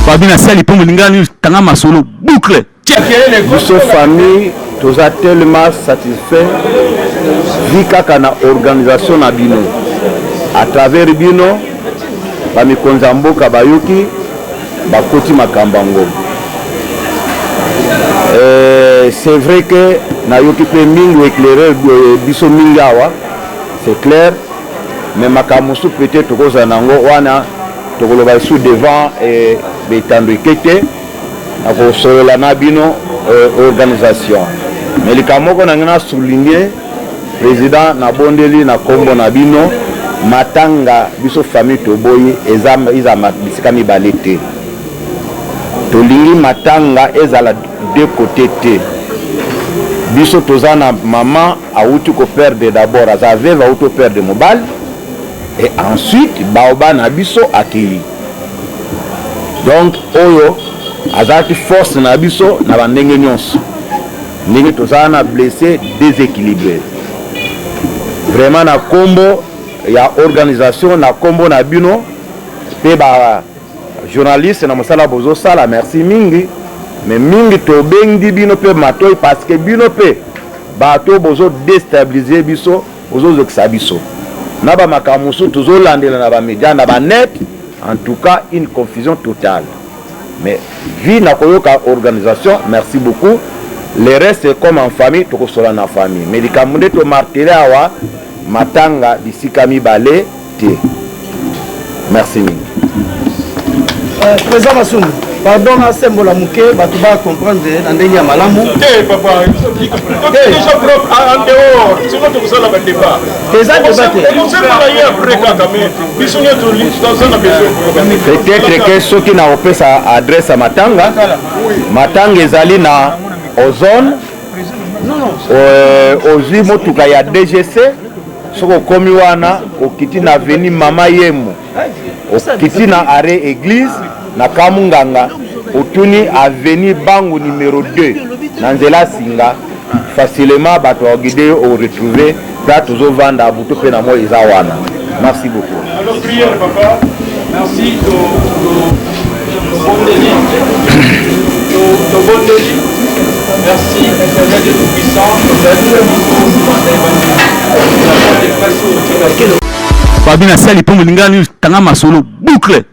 Fabi na sali mpo molingani tanga masolo boucle. Biso famille toza tellement satisfait vi kaka na organisation na bino, à travers bino bamikonzi ya mboka bayoki, bakoti makambo yango. C'est vrai que nayoki mpe mingi éclairer biso mingi awa, c'est clair, mais makambo mosusu peut-être tokozala nango wana, tokoloba lisusu devant betando eke te nakosolola na bino organisation. Mais likambo moko na ngai na souligne, président, nabondeli na nkombo na bino, matanga biso famille toboyi eza bisika mibale te. Tolingi matanga ezala deux côté te. Biso toza na mama awuti koperdre, d'abord aza veuve, awuti koperdre mobali et ensuite baoba na biso akei. Donc oyo azalaki force na biso na bandenge nyonso, ndenge tozala na blessé, déséquilibré vraiment. Na nkombo ya organisation, na nkombo na bino mpe ba journaliste na mosala bozosala, merci mingi. Mais mingi tobengi bino mpe matoi, parce que bino mpe bato bozodéstabiliser biso, bozozokisa biso na bamakambo mosusu tozolandela na bamédia, na banet. En tout cas, une confusion totale. Mais vi na koyoka organisation, merci beaucoup. Le reste, comme en famille, tokosola na famille. Mais likambo nde tomarteler awa, matanga bisika mibale te. Merci mingi. Président Masumu, pardon, nasembola moke, bato bacomprendre na ndenge ya malamu. Te papa, déjà propre en dehors, sinon tokosala badébat. Eza débat te. Ekosembola ye après kaka, mais biso nyonso toza na besoin. Peut-être ke soki na kopesa adresse ya matanga, matanga ezali na Ozone. Ozwi motuka ya DGC, soki okomi wana, okiti na avenue Mama Yemo, okiti na arrêt église na Kamunganga, otuni avenue Bangu numéro 2 na nzela singa, facilement bato baguider yo, oretrouver place tozovanda butu mpe na moi eza wana. Merci beaucoup. Alors, prière, papa. Merci. Tobondeli, tobondeli. Merci, Éternel Dieu Tout-Puissant. Tozali na biso kobanda ebandeli. Fabi na sali mpo molingani tanga masolo boucle.